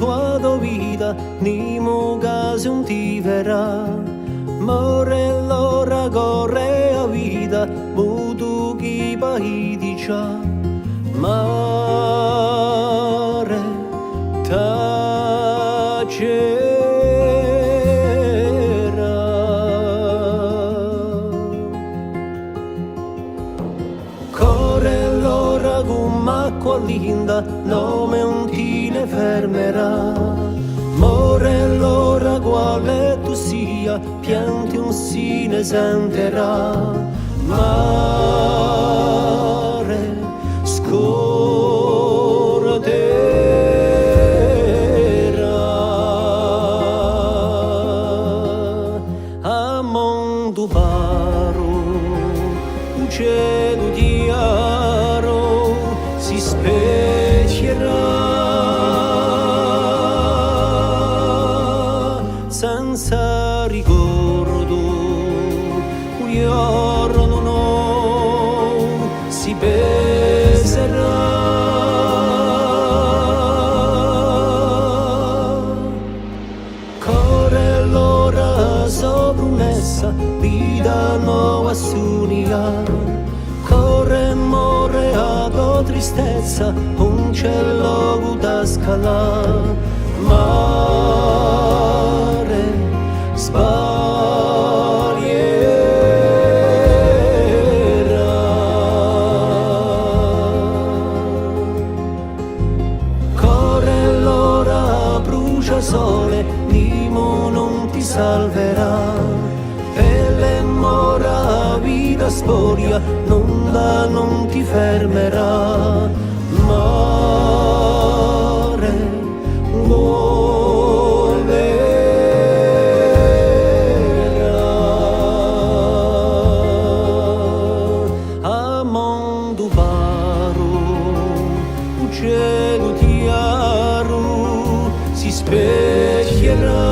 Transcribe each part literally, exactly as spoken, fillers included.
Tua vita, nimu chì s'interromperà. More, allora corre a vita, mutu chì poi dice, mare, tacerà. Corre allora cum'acqua linda, l'omu ùn ti ne fermerà. More allora quale tù sia, piantu ùn si ne senterà. Mare, scura terra. À mondu paru, u celu chjaru si spechjerà, senza ricordu, u ghjornu novu si peserà. Corre l'ora, a so prumessa, vita nova sunnià. Corre, more, a to tristezza, ùn ci hè locu da scalà. Mare, sbaglierà. Corre l'ora, brusgia sole, nimu ùn ti salverà. Pelle, more, a vita sporia, nunda ùn ti fermerà. Mare, volverà. À mondu paru, u celu chjaru si spechjerà,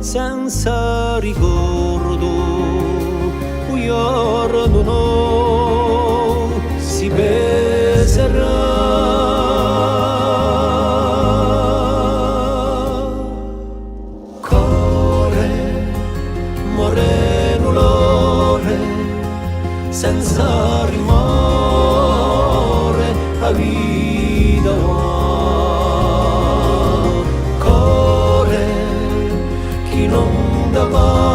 senza ricordu, u ghjornu novu si peserà. Corre, more, dolore, senza rimore, a vita và. Corre, chì nunda và.